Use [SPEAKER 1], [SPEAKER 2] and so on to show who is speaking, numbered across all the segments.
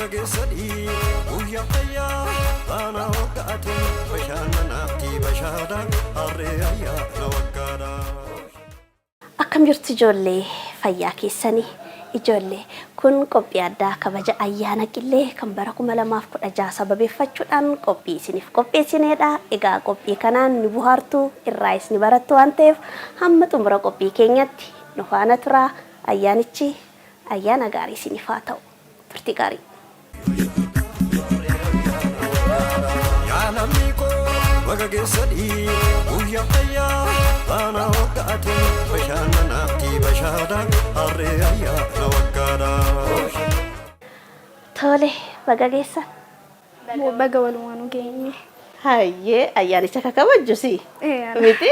[SPEAKER 1] Baga geessadhii guyyaa ayyaana baana waggaati bashannanaatti bashaada harree ayyaana waggaadha.
[SPEAKER 2] Akkam jirtu ijoollee fayyaa keessanii? Ijoollee kun qophii addaa kabaja ayyaana qillee kan bara 2016 sababeeffachuudhaan qophii isiniif qopheessineedha. Egaa qophii kanaan ni buhaartu irraayis ni barattu waan ta'eef hamma xumura qophii keenyatti nu faana turaa. Ayyaanichi ayyaana gaarii isiniif haa ta'u. Turtii gaarii.
[SPEAKER 1] Yaa lammii koo baga geessadhii guyyaa ayyaana baana waggaati bashannanaatti bashaada harree ayyaana waggaadha.
[SPEAKER 2] Tole baga geessan.
[SPEAKER 3] Baga walumaanuu geenye.
[SPEAKER 2] Hayyee ayyaanicha ka kabajju si
[SPEAKER 3] Ee, ana.
[SPEAKER 2] miti?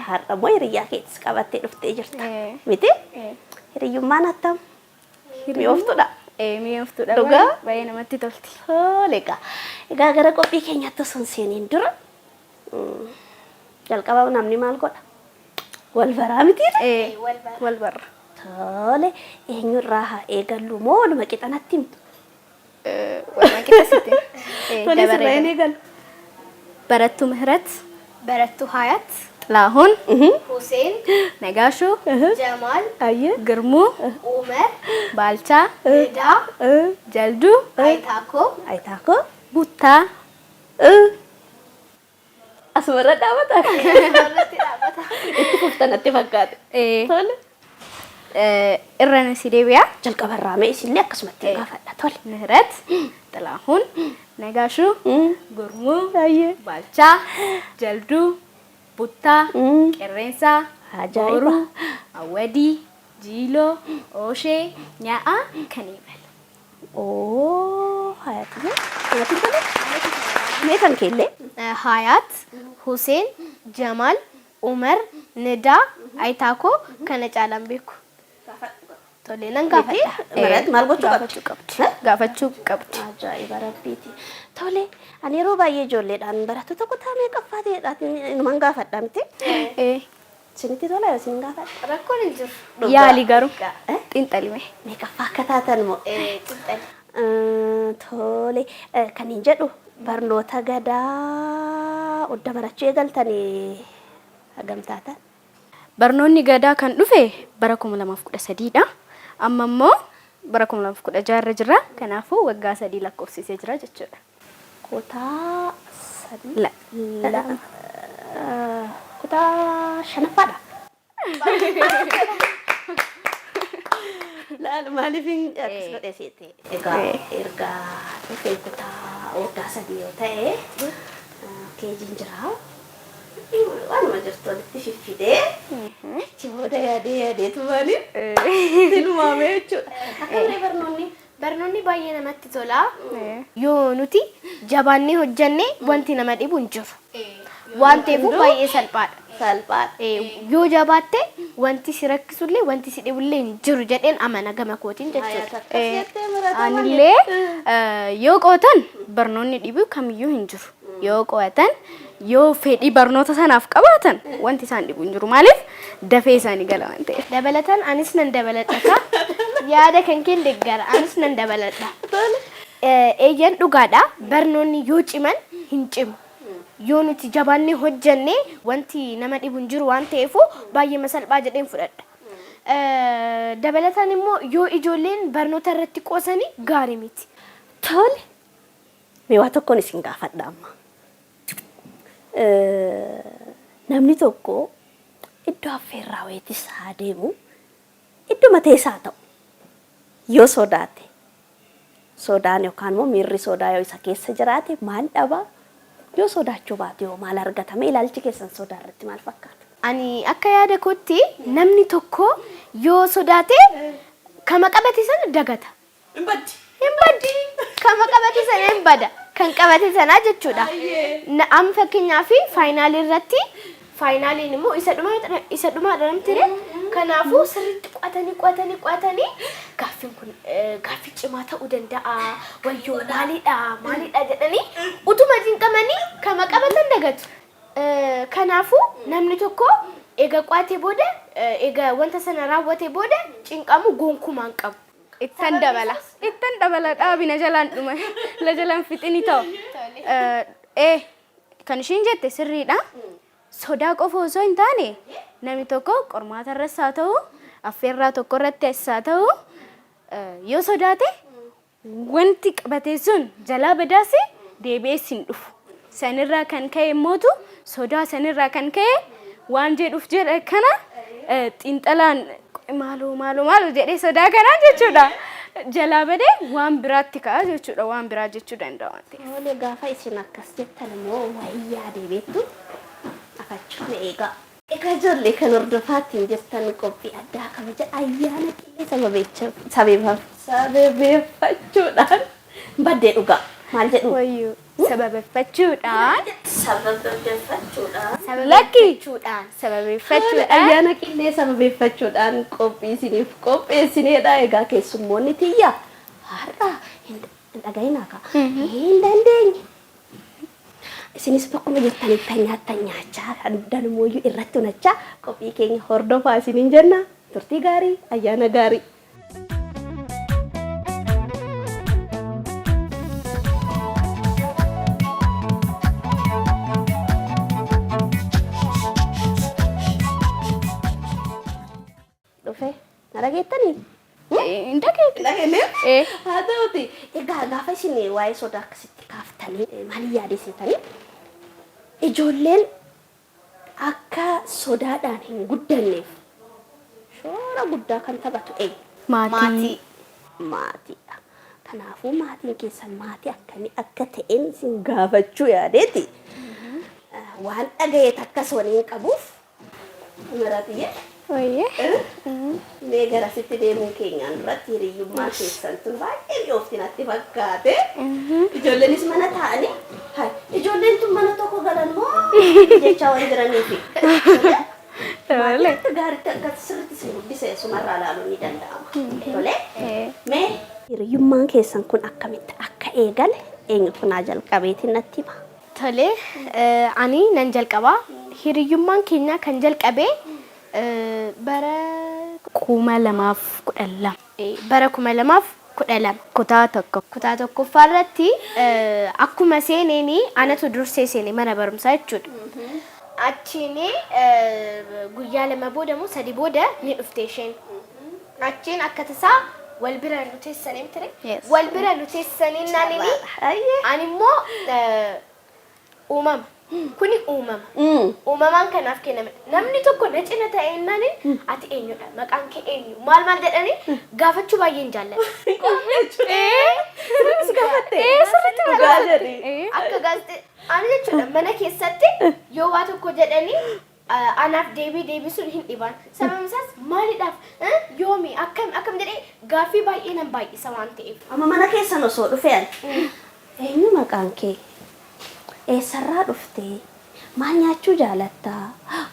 [SPEAKER 2] Har'a immoo hiriyyaa keetis qabattee dhuftee jirta.
[SPEAKER 3] Ee.
[SPEAKER 2] Miti?
[SPEAKER 3] Ee.
[SPEAKER 2] Hiriyyummaan attam? Mi'ooftuudha.
[SPEAKER 3] Ee, mi'ooftuudha.
[SPEAKER 2] Dhugaa?
[SPEAKER 3] Baay'ee namatti tolti.
[SPEAKER 2] Tole egaa. Egaa gara qophii keenyaatti osoo hin seeniin dura jalqaba namni maal godha? Wal baraa mitiidha?
[SPEAKER 3] Ee, wal barra.
[SPEAKER 2] Tole eenyurraa haa eegallu moo waluma qixa natti himtu?
[SPEAKER 3] Waluma qixa sitti.
[SPEAKER 2] Tole sirraa hin eegalu.
[SPEAKER 3] Barattuu ምህረት,
[SPEAKER 4] Barattuu Haayat,
[SPEAKER 3] Xilaahun,
[SPEAKER 4] Huseen,
[SPEAKER 3] Nagaashuu,
[SPEAKER 4] Jamaal,
[SPEAKER 2] Ayyee.
[SPEAKER 3] Girmuu,
[SPEAKER 4] Umar,
[SPEAKER 3] Baalchaa,
[SPEAKER 4] Nidaa,
[SPEAKER 3] Jalduu,
[SPEAKER 4] Ayitaakoo,
[SPEAKER 2] Ayitaakoo.
[SPEAKER 3] Buttaa,
[SPEAKER 2] Asumarra dhaabata.
[SPEAKER 4] Irratti dhaabbata.
[SPEAKER 2] Itti fufta natti fakkaate.
[SPEAKER 3] Ee.
[SPEAKER 2] Tole.
[SPEAKER 3] Irra si deebi'a.
[SPEAKER 2] Jalqabarraa mee isinillee akkasumatti hin gaafadha. Tole.
[SPEAKER 3] ምህረት, Xilaahun, Nagaashuu, Gurmuu,
[SPEAKER 2] Ayyee.
[SPEAKER 3] Baalchaa, Jalduu, Buttaa, Qerreensaa,
[SPEAKER 2] Ajaa'iba.
[SPEAKER 3] Booruu, Awwadii, Jiiloo, Ooshee, Nyaa'aa, Kaniibal.
[SPEAKER 2] Oo, hayati. Namatti tole. Mee kan keellee?
[SPEAKER 4] Haayat, Huseen, Jamaal, Umar, Nidaa, Ayitaakoo kana caalaan beeku. Tole nan gaafadha.
[SPEAKER 2] ምህረት maal gochuu qabdi?
[SPEAKER 3] Gaafachuu qabdi. Gaafachuu qabdi.
[SPEAKER 2] Ajaa'iba rabbiiti. Tole, ani yeroo baay'ee ijoolleedhaan barattoota kutaa meeqaffaa ta'edhaan inuman gaafadha miti?
[SPEAKER 3] Ee.
[SPEAKER 2] Isinitti tola yoo isin gaafadha?
[SPEAKER 4] Rakkoon hin jiru.
[SPEAKER 3] Yaali garuu. Xiinxalime.
[SPEAKER 2] Meeqaffaa akka taatan moo?
[SPEAKER 4] Xiinxali.
[SPEAKER 2] Tole, kan hin jedhu barnoota gadaa odda barachuu eegaltanii hagam taatan?
[SPEAKER 3] Barnoonni gadaa kan dhufe bara 2013 dha. Amma immoo bara 2016 irra jirra. Kanaafuu waggaa sadii lakkoofsisee jira jechuudha.
[SPEAKER 2] Kutaa sadii?
[SPEAKER 3] Lama.
[SPEAKER 2] Kutaa shanaffaadha. Laal maaliif hin akkas godhe seete? Egaa erga dhufee kutaa waggaa sadii yoo ta'e keejiin jira. Waanuma jirtu walitti fiffidee achi booda yaadee yaadeetu maaliif tilmaamee jechuudha. Akkamii barnoonni?
[SPEAKER 4] Barnoonni baay'ee namatti tola. Yoo nuti jabaannee hojjenne wanti nama dhibu hin jiru. Waan ta'eef baay'ee salphaadha.
[SPEAKER 2] Salphaadha.
[SPEAKER 4] Yoo jabaatte wanti si rakkisullee wanti si dhibullee hin jiru jedheen amana gama kootiin jechuudha.
[SPEAKER 2] Akkas jettee murata
[SPEAKER 3] Anillee yoo qo'atan barnoonni dhibu kamiyyuu hin jiru. Yoo qo'atan yoo fedhii barnoota sanaaf qabaatan wanti isaan dhibu hin jiru. Maaliif dafee isaanii gala waan ta'eef.
[SPEAKER 4] Dabalataan anis nan dabaladha ka. Yaada kan kee deeggara anis nan dabaladha. Eeyyan dhugaadha. Barnoonni yoo ciman hin cimu. Yoo nuti jabaannee hojjenne wanti nama dhibu hin jiru waan ta'eef baay'ee salphaa jedheen fudhadha. Dabalataan immoo yoo ijoolleen barnoota irratti qoosanii gaarii miti.
[SPEAKER 2] Tole. Mee waa tokkoon isin gaafadha amma. Namni tokko iddoo affeerraa wayiitis haa deemu, iddoo matee isaa ta'u yoo sodaate, sodaan yookaan immoo miirri sodaa yoo isa keessa jiraate maal dhaba? Yoo sodaachuu baate yoo maal argatame? Ilaalchi keessan sodaa irratti maal fakkaata?
[SPEAKER 4] Ani akka yaada kootti namni tokko yoo sodaate kama qabate sana dagata.
[SPEAKER 2] Hin baddi.
[SPEAKER 4] Hin baddi. Kama qabate sana hin bada. Kan qabate sanaa jechuudha. Amma fakkeenyaaf faayinaalii irratti faayinaaliin immoo isa dhumaa isa dhumaadha namti ree. Kanaafuu sirriitti qo'atanii qo'atanii qo'atanii gaaffiin kun gaaffii cimaa ta'uu danda'a. Wayyoo maalidha maalidha jedhanii utuma cinqamanii kama qabatan dagatu. Kanaafuu namni tokko eega qo'atee booda eega wanta sana raawwatee booda cinqamuu gonkumaa hin qabu.
[SPEAKER 3] Ittan dabala. Ittan dabala dhaabina jalaan dhuma. La jalaan fixini ta'u. Ee kan ishiin jette sirriidha. Sodaa qofa osoo hin taane namni tokko qormaata irras haa ta'u affeerraa tokko irratti haa ta'u yoo sodaate wanti qabate sun jalaa badaase deebi'ees hin dhufu. Sanirraa kan ka'e immootu sodaa sanirraa kan ka'e waan jedhuuf jedha kana xiinxalaan maaloo maaloo maaloo jedhee sodaa kanaa jechuudha. Jalaa badee waan biraatti ka'a jechuudha. Waan biraa jechuu danda'a waan ta'eef.
[SPEAKER 2] Tole gaafa isin akkas jettan immoo wayii yaadee beektu afachuu na eegaa. Egaa ijoollee kan hordofaatiin jirtan qophii addaa kabaja ayyaana qillee sababeeffachuudhaan baddee dhugaa maal jedhu?
[SPEAKER 3] Wayyuu sababeeffachuudhaan
[SPEAKER 2] Sababeeffachuudhaan.
[SPEAKER 3] Lakki
[SPEAKER 4] Sababeeffachuudhaan.
[SPEAKER 3] sababeeffachuudhaan
[SPEAKER 2] Ayyaana qillee sababeeffachuudhaan qophii isiniif qopheessineedha. Egaa keessummoonni tiyya har'a hin dhaga'inaa kaa hin dandeenye. Isinis bakkuma jirtanitti nyaattan nyaachaa danmooyyuu irratti hunachaa qophii keenya hordofaa isiniin jenna. Turtii gaarii, ayyaana gaarii. Dhufe na dhageettanii?
[SPEAKER 3] Hin dhageettu.
[SPEAKER 2] Dhageenye?
[SPEAKER 3] Ee.
[SPEAKER 2] Haa ta'uti. Egaa gaafa isin waa'ee sodaa akkasitti kaaftanii maal yaadessitanii ijoolleen akka sodaadhaan hin guddanneef shoora guddaa kan taphatu eenyu?
[SPEAKER 3] Maatii.
[SPEAKER 2] Maatiidha. Kanaafuu maatiin keessan maatii akkamii akka ta'een isin gaafachuu yaadeeti. Waan dhagaye takkas waliin qabuuf Miraatiyyee.
[SPEAKER 3] Wayyee.
[SPEAKER 2] Mee garasitti deemuun keenyaan duratti hiriyyummaa keessan tun baay'ee mi'oofti natti fakkaate. Ijoolleenis mana taa'anii hai ijoolleen tun mana tokko galan moo jechaa waan jiraniifi. Maatii akka gaariitti akka sirriitti isin guddise sumarraa ilaaluun ni danda'ama. Tole. Mee hiriyyummaan keessan kun akkamitti akka eegale eenyutu naa jalqabeetiin natti hima?
[SPEAKER 4] Tole, ani nan jalqaba. Hiriyyummaan keenya kan jalqabe bara
[SPEAKER 3] 2012.
[SPEAKER 4] Bara 2012.
[SPEAKER 3] Kutaa tokko.
[SPEAKER 4] Kutaa tokkoffaa irratti akkuma seeneen anatu dursee seene mana barumsaa jechuudha. Achiin guyyaa lama booda moo sadi booda ni dhufte isheen. Achiin akka tasaa wal bira nu teessanii miti.
[SPEAKER 3] Yes.
[SPEAKER 4] Wal bira nu teessanii naanini ani immoo uumama. Kuni uumama. Uumamaan kanaaf kenname. Namni tokko na cina ta'ee naaniin ati eenyudha? Maqaan kee eenyu? Maal maal jedhanii gaafachuu baay'een jaalladha.
[SPEAKER 2] Sirriitti gaafatte?
[SPEAKER 3] Ee sirriitti na
[SPEAKER 2] Dhugaa
[SPEAKER 3] gaafatte.
[SPEAKER 2] jedhi.
[SPEAKER 3] Ee.
[SPEAKER 4] Akka gaazexee ani jechuudha mana keessatti yoo waa tokko jedhanii anaaf deebii deebisuun hin dhibaan. Sababni isaas maaliidhaaf yoomi akkam akkam jedhee gaaffii baay'ee nan baay'isa waan ta'eef.
[SPEAKER 2] Amma mana keessan osoo dhufe ani eenyu maqaan kee? Eessarraa dhufte? Maal nyaachuu jaalattaa?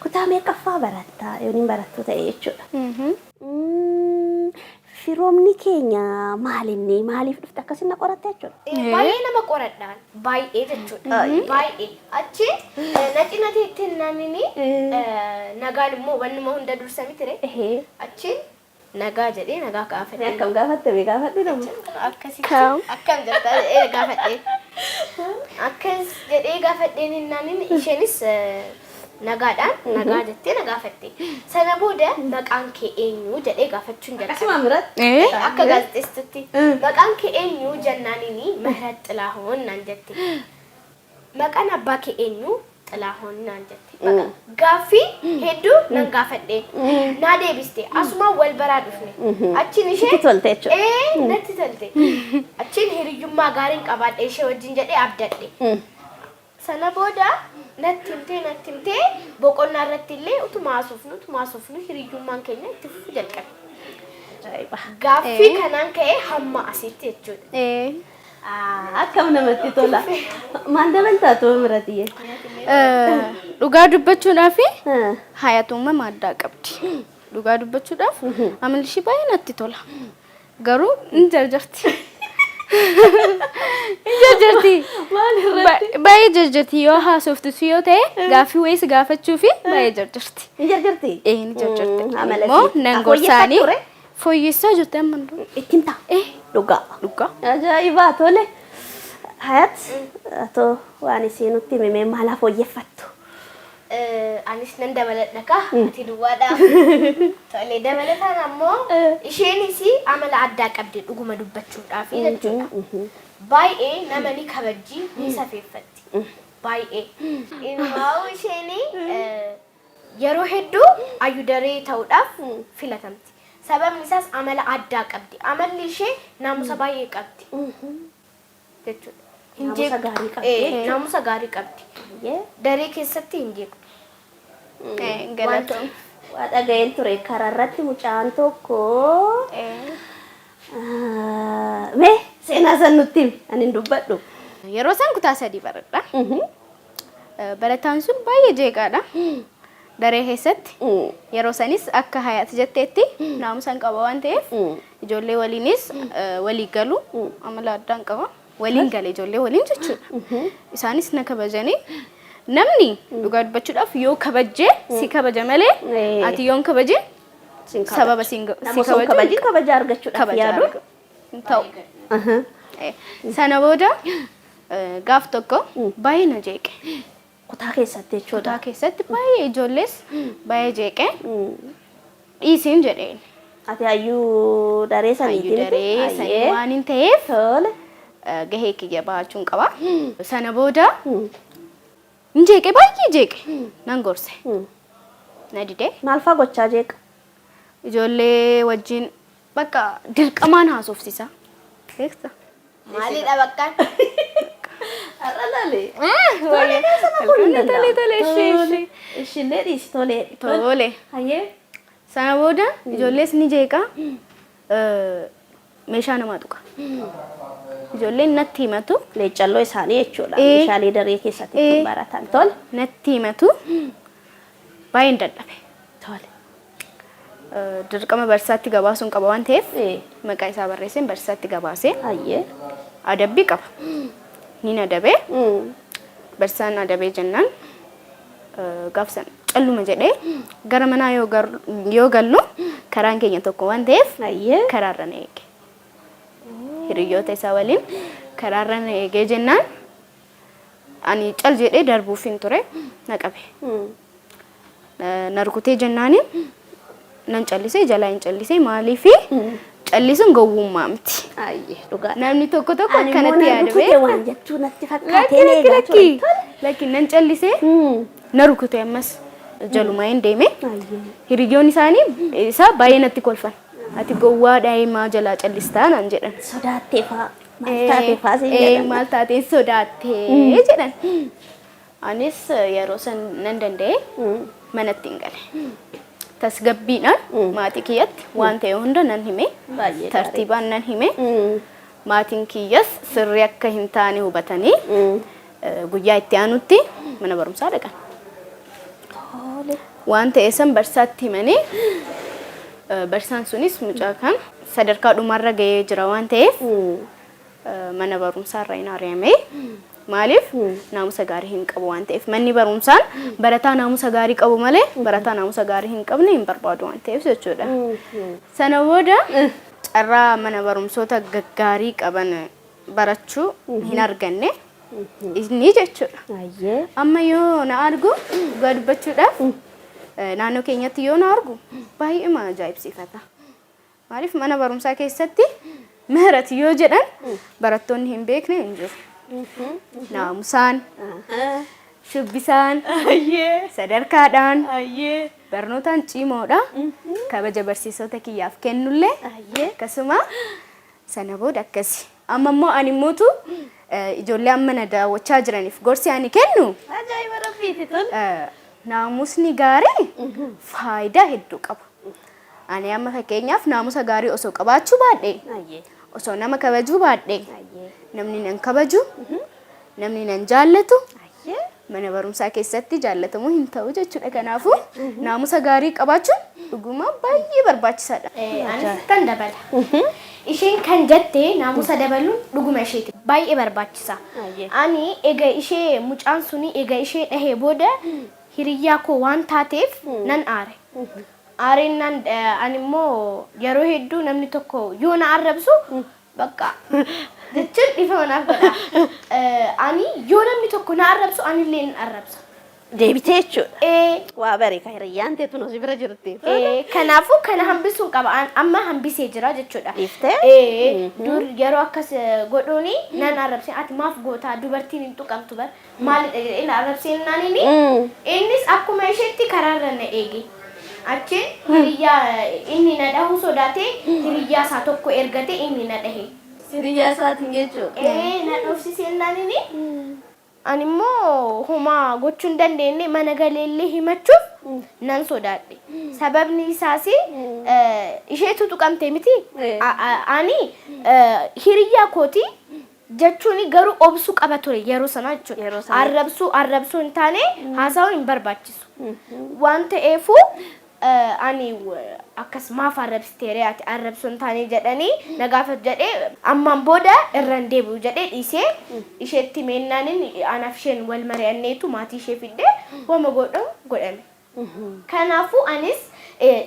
[SPEAKER 2] Kutaa meeqaffaa barattaa? Yoon hin barattu ta'e jechuudha. Firoomni keenya maalinni maaliif dhufte akkasin na qoratte jechuudha.
[SPEAKER 4] Baay'ee nama qoradhaan baay'ee jechuudha. Baay'ee achi na cina teettee naannini nagaan immoo wannuma hunda dursa miti ree. Achi nagaa jedhee nagaa gaafadhe.
[SPEAKER 2] Akkam gaafatte mee gaafadhu nama.
[SPEAKER 4] Akkasitti akkam jirta jedhee gaafadhe. Akkas jedhee gaafadheen naannin isheenis nagaadhaan nagaa jettee na gaafatte. Sana booda maqaan kee eenyu jedhee gaafachuun jalqabe.
[SPEAKER 2] Akkasuma biratti.
[SPEAKER 3] Ee.
[SPEAKER 4] Akka gaazexeessitutti maqaan kee eenyu jennaanini Mihret Xilaahoon naan jette. Maqaan abbaa kee eenyu Xilaahoon naan jette. Gaaffii hedduu nan gaafadhe. Naa deebiste. Asuma wal baraa dhufne. Achiin ishee
[SPEAKER 2] Sitti tolte jechuudha.
[SPEAKER 4] Ee natti tolte. Achiin hiriyyummaa gaariin qabaadhe ishee wajjin jedhee abdadhe. Sana booda natti himtee natti himtee boqonnaa irratti illee utuma haasofnu utuma haasofnu hiriyyummaan keenya itti fufuu jalqabe.
[SPEAKER 2] Ajaa'iba.
[SPEAKER 4] Gaaffii kanaan ka'ee hamma asitti jechuudha.
[SPEAKER 3] Ee.
[SPEAKER 2] Akkam namatti tola. Maal dabaltaa tuma Miratiyye?
[SPEAKER 3] Dhugaa dubbachuudhaaf hayat uumama addaa qabdi. Dhugaa dubbachuudhaaf amalli ishii baay'ee natti tola. Garuu hin jarjarti. Hin jarjarti.
[SPEAKER 2] Maal irratti?
[SPEAKER 3] Baay'ee jarjarti yoo haasoftus yoo ta'e gaaffii wayii si gaafachuu fi baay'ee jarjarti.
[SPEAKER 2] Hin jarjarti?
[SPEAKER 3] Ee ni jarjarti.
[SPEAKER 2] Amala
[SPEAKER 3] Immoo
[SPEAKER 2] isii.
[SPEAKER 3] nan
[SPEAKER 2] Afooyyeffattu
[SPEAKER 3] gorsaanii
[SPEAKER 2] ree?
[SPEAKER 3] Fooyyessaa jirti amma hunduu.
[SPEAKER 2] Ittiin ta'a. Dhugaa.
[SPEAKER 3] Dhugaa.
[SPEAKER 2] Ajaa'ibaa tole. Hayat atoo waan isii nutti himime maal fooyyeffattu?
[SPEAKER 4] Anis nan dabaladha kaa ati duwwaadha. Tole dabalataan ammoo isheenis amala addaa qabdi dhuguma dubbachuudhaaf jechuudha. Baay'ee nama ni kabajji ni safeeffatti. Baay'ee. Immoo isheen yeroo hedduu ayyudaree ta'uudhaaf filatamti. Sababni isaas amala addaa qabdi. Amalli ishee naamusa baay'ee qabdi jechuudha. Hin
[SPEAKER 2] Naamusa
[SPEAKER 4] jeeqxu.
[SPEAKER 2] gaarii qabdi jechuudha.
[SPEAKER 4] Naamusa gaarii qabdi. Daree keessatti hin jeeqxu.
[SPEAKER 3] Galatoom.
[SPEAKER 2] Waa dhaga'een ture karaa irratti mucaan tokko mee seenaa san nutti himi ani hin dubbadhu.
[SPEAKER 3] Yeroo san kutaa sadii baradha. Barataan sun baay'ee jeeqaadha. Daree keessatti yeroo sanis akka Hayaat jetteetti naamusa hin qaba waan ta'eef ijoollee waliinis walii galu amala addaan qaba. Waliin gale ijoollee waliin jechuudha. Isaanis na kabajanii namni dhugaa dubbachuudhaaf yoo kabajjee si kabaja malee ati yoo hin kabajin sababa si
[SPEAKER 2] Nama osoo hin kabajin kabaja argachuudhaaf
[SPEAKER 3] kabaja
[SPEAKER 2] yaadu.
[SPEAKER 3] hin ta'u. Sana booda gaaf tokko baay'ee na jeeqe.
[SPEAKER 2] Kutaa keessatti jechuudha.
[SPEAKER 3] Kutaa keessatti baay'ee ijoollees baay'ee jeeqe. Dhiisiin jedheen.
[SPEAKER 2] Ati hayyuu daree saniiti
[SPEAKER 3] Hayyuu
[SPEAKER 2] miti?
[SPEAKER 3] daree sanii
[SPEAKER 2] Hayyee.
[SPEAKER 3] waan hin ta'eef
[SPEAKER 2] Tole.
[SPEAKER 3] gahee kiyya bahachuun qaba. Sana booda hin jeeqe baay'ee jeeqe. Nan gorse. Na dide.
[SPEAKER 2] Maal fa'aa gochaa jeeqa?
[SPEAKER 3] Ijoollee wajjin bakka dirqamaan haasofsiisa. Beekta?
[SPEAKER 4] Maalidha bakkaan?
[SPEAKER 2] Har'a laale.
[SPEAKER 3] Tole tole tole ishee ishee.
[SPEAKER 2] Ishillee dhiisi tole.
[SPEAKER 3] Tole.
[SPEAKER 2] Hayyee.
[SPEAKER 3] Sana booda ijoollees ni jeeqa. Meeshaa namaa tuqa. Ijoolleen natti himatu.
[SPEAKER 2] Leeccalloo isaanii jechuudha.
[SPEAKER 3] Ee.
[SPEAKER 2] Meeshaalee daree keessatti ittiin
[SPEAKER 3] Ee.
[SPEAKER 2] baratan. Tole.
[SPEAKER 3] Natti himatu. Baay'een dadhabe.
[SPEAKER 2] Tole.
[SPEAKER 3] Dirqama barsiisaatti gabaasuun qaba waan ta'eef
[SPEAKER 2] Ee.
[SPEAKER 3] maqaa isaa barreesseen barsiisaatti gabaasee
[SPEAKER 2] Hayyee.
[SPEAKER 3] adabbii qaba. Nin adabee barsiisaan adabee jennaan gaaf sana calluma jedhee gara manaa yoo gar- yoo gallu karaan keenya tokko waan ta'eef
[SPEAKER 2] Hayyee.
[SPEAKER 3] karaarra na eege. Hiriyoota isaa waliin karaarra na eegee jennaan ani cal jedhee darbuufin ture na qabe. Na rukutee jennaani nan callisee jalaa hin callisee maaliifi callisuun gowwummaa miti.
[SPEAKER 2] Ayyee dhugaa.
[SPEAKER 3] Namni tokko tokko
[SPEAKER 2] Ani immoo
[SPEAKER 3] akkanatti
[SPEAKER 2] na
[SPEAKER 3] yaada
[SPEAKER 2] rukute
[SPEAKER 3] beektaa?
[SPEAKER 2] waan jechuu natti
[SPEAKER 3] Lakki
[SPEAKER 2] fakkaateen
[SPEAKER 3] lakki
[SPEAKER 2] eegaa
[SPEAKER 3] lakki
[SPEAKER 2] ture.
[SPEAKER 3] lakki nan callisee na rukute ammas jalumaa hin deeme.
[SPEAKER 2] Ayyee.
[SPEAKER 3] Hiriyoonni isaanii isaa baay'ee natti kolfan. Ati gowwaa daa'imaa jalaa callistaa naan jedhan.
[SPEAKER 2] Sodaattee fa'aa. Maal taatee fa'aa siin jedhan.
[SPEAKER 3] Maal taateen sodaattee jedhan. Anis yeroo san nan danda'e manatti hin gale. Tasgabbiidhaan maatii kiyyatti waan ta'e hunda nan hime.
[SPEAKER 2] Baay'ee gaarii.
[SPEAKER 3] Tartiibaan nan hime. Maatiin kiyyas sirrii akka hin taane hubatanii guyyaa itti aanutti mana barumsaa dhaqan.
[SPEAKER 2] Tole.
[SPEAKER 3] Waan ta'e san barsiisaatti himanii barsiisaan sunis mucaa kan sadarkaa dhumarra ga'ee jira waan ta'eef mana barumsaa irraa hin ari'ame. Maaliif naamusa gaarii hin qabu waan ta'eef manni barumsaan barataa naamusa gaarii qabu malee barataa naamusa gaarii hin qabne hin barbaadu waan ta'eef jechuudha. Sana booda carraa mana barumsoota gaggaarii qaban barachuu hin arganne inni jechuudha.
[SPEAKER 2] Ayyee.
[SPEAKER 3] Amma yoo na argu dhugaa dubbachuudhaaf naannoo keenyatti yoo na argu baay'ee ma ajaa'ibsiifata. Maaliif mana barumsaa keessatti Mihret yoo jedhan barattoonni hin beekne hin jiru. Naamusaan, shubbisaan, sadarkaadhaan, barnootaan cimoodha. Kabaja barsiisota kiyyaaf kennullee akkasuma sana booda akkasi. Amma immoo ani immoo ijoollee amma na daawwachaa jiraniif gorsi ani kennu
[SPEAKER 2] Ajaa'iba rabbiiti tole.
[SPEAKER 3] Naamusni gaarii faayidaa hedduu qaba. Ani amma fakkeenyaaf naamusa gaarii osoo qabaachuu baadhe,
[SPEAKER 2] Ayyee.
[SPEAKER 3] osoo nama kabajuu baadhe,
[SPEAKER 2] Ayyee.
[SPEAKER 3] namni nan kabaju, namni nan jaallatu,
[SPEAKER 2] Ayyee.
[SPEAKER 3] mana barumsaa keessatti jaallatamuu hin ta'u jechuudha. Kanaafuu naamusa gaarii qabaachuun dhuguma baay'ee barbaachisaadha.
[SPEAKER 4] Anis tan dabala. Isheen kan jette naamusa dabaluun dhuguma isheeti. Baay'ee barbaachisa.
[SPEAKER 2] Ayyee.
[SPEAKER 4] Ani ega ishee mucaan suni ega ishee dhahee booda hiriyyaa koo waan taateef nan aare. Aarennaan ani immoo yeroo hedduu namni tokko yoo na arrabsu bakka jechuun dhiifama naaf godha. Ani yoo namni tokko na arrabsu anillee nan arrabsa.
[SPEAKER 2] Deebitee jechuudha.
[SPEAKER 4] Ee,
[SPEAKER 2] Waa bari ka hiriyyaan teetu nu si bira jirti.
[SPEAKER 4] Kanaafuu kana hambisuun qaba. Amma hambisee jira jechuudha.
[SPEAKER 2] Dhiiftee?
[SPEAKER 4] Ee, dur yeroo akkas godhuuni nan arrabse, ati maaf gootaa, dubartiin hin tuqamtu bar maalidha jedhee na arrabsee naanini. Innis akkuma isheetti karaarra na eege. Achiin hiriyyaa inni na dhahuu sodaatee hiriyyaa isaa tokko ergate, inni na dhahe.
[SPEAKER 2] Hiriyyaa isaatiin jechuudha.
[SPEAKER 4] Ee, na dhoofsisee naanini. Ani immoo homaa gochuu hin dandeenye, mana galeellee himachuuf nan sodaadhe. Sababni isaas isheetu tuqamte miti. Ani hiriyyaa kooti jechuun garuu obsuu qaba ture yeroo sana jechuudha.
[SPEAKER 2] Yeroo sana.
[SPEAKER 4] Arrabsuu hin taane, haasa'uun hin barbaachisu. Waan ta'eefu ani akkas maaf arrabsiteere, ati arrabsuu hin taane jedhanii na gaafatu jedhee, ammaan booda irra hin deebi'u jedhee dhiisee, isheetti meennaanin anaaf isheen wal mari'anneetu maatii ishee fiddee wama godhamu godhame. Kanaafuu anis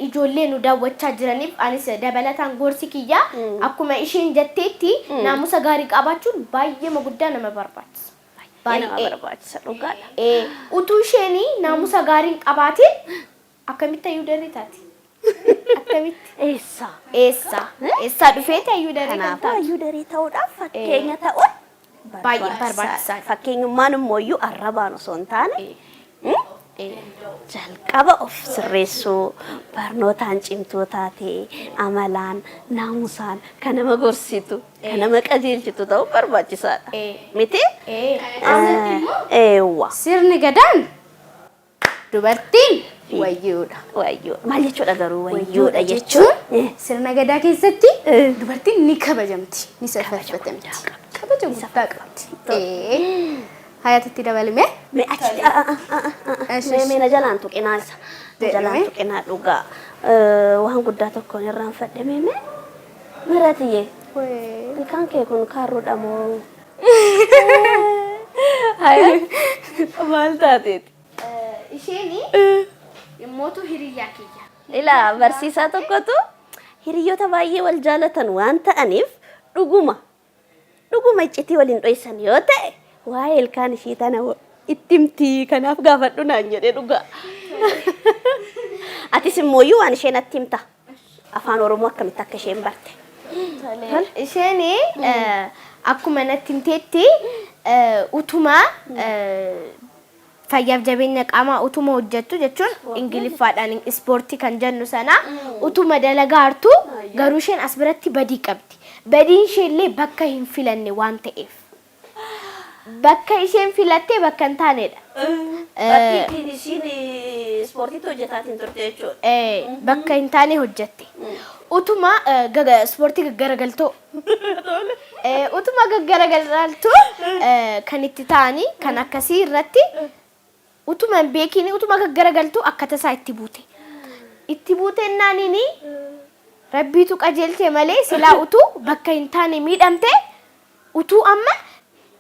[SPEAKER 4] ijoollee nu daawwachaa jiraniif anis dabalataan gorsi kiyyaa akkuma isheen jetteetti naamusa gaarii qabaachuun baay'ee guddaa nama barbaachisa.
[SPEAKER 2] Baay'ee nama
[SPEAKER 4] Baay'ee.
[SPEAKER 2] barbaachisa, dhugaadha.
[SPEAKER 4] Utuu isheen naamusa gaarii hin qabaatin akkamitti hayyuu daree taati? Akkamitti?
[SPEAKER 2] Eessa?
[SPEAKER 4] Eessa? Eessaa dhufee hayyuu daree kan
[SPEAKER 2] Kanaafuu
[SPEAKER 4] taatu?
[SPEAKER 2] hayyuu daree ta'uudhaaf fakkeenya ta'uun
[SPEAKER 4] Baay'ee barbaachisaadha.
[SPEAKER 2] Fakkeenyummaan immoo iyyuu arrabaan osoo hin taane jalqaba of sirreessuu, barnootaan cimtuu taate, amalaan, naamusaan kan nama gorsitu, kan nama qajeelchitu ta'uu barbaachisaadha. Miti? Eewwa.
[SPEAKER 3] Sirni gadaan dubartiin wayyuudha.
[SPEAKER 2] Wayyuu. Maal jechuudha garuu
[SPEAKER 3] wayyuudha
[SPEAKER 2] wayyuudha
[SPEAKER 3] jechuun
[SPEAKER 2] jechuun?
[SPEAKER 3] Sirna gadaa keessatti dubartiin ni kabajamti, ni safeeffatamti. Kabaja guddaa qabdi. Hayatatti dabalime.
[SPEAKER 2] Mee achitti
[SPEAKER 3] Esh,
[SPEAKER 2] mee mee na jalaan tuqinaa isa. Na jalaan
[SPEAKER 3] Jedhame.
[SPEAKER 2] tuqinaa, dhugaa. Waan guddaa tokkoon irraanfadhe. Mee mee Miratiyyee. Ilkaan kee kun kaarruudha moo? Haya, maal taateeti?
[SPEAKER 4] Isheen immootu hiriyyaa kiyya.
[SPEAKER 2] Ilaa, barsiisaa tokkotu hiriyoota baay'ee wal jaalatan waan ta'aniif, dhuguma dhuguma iccitii waliin dhoysan yoo ta'e waa'ee ilkaan ishii tana itti himtii, kanaaf gaafadhu naan jedhee dhugaa. Atis immoo waan isheen natti himta. Afaan Oromoo akkamitti akka isheen barte.
[SPEAKER 4] Isheen akkuma natti himteetti utuma fayyaaf jabeenya qaamaa utuma hojjettu, jechuun Ingiliffaadhaan ispoortii kan jennu sana utuma dalagaartu, garuu isheen as biratti badii qabdi. Badiin ishee illee bakka hin filanne waan ta'eef. Bakka isheen filattee bakka hin taanedha.
[SPEAKER 2] Bakki ittiin ishiin ispoortiitti hojjetaatiin turte jechuudha.
[SPEAKER 4] Bakka hin taane hojjette. Utuma ispoortii gaggaragaltoo. Utuma gaggaragaltu kan itti ta'anii kan akkasii irratti utuma hin beekiin utuma gaggaragaltu akka tasaa itti buute. Itti buutennaaniini Rabbiitu qajeelche malee silaa utuu bakka hin taane miidhamte, utuu amma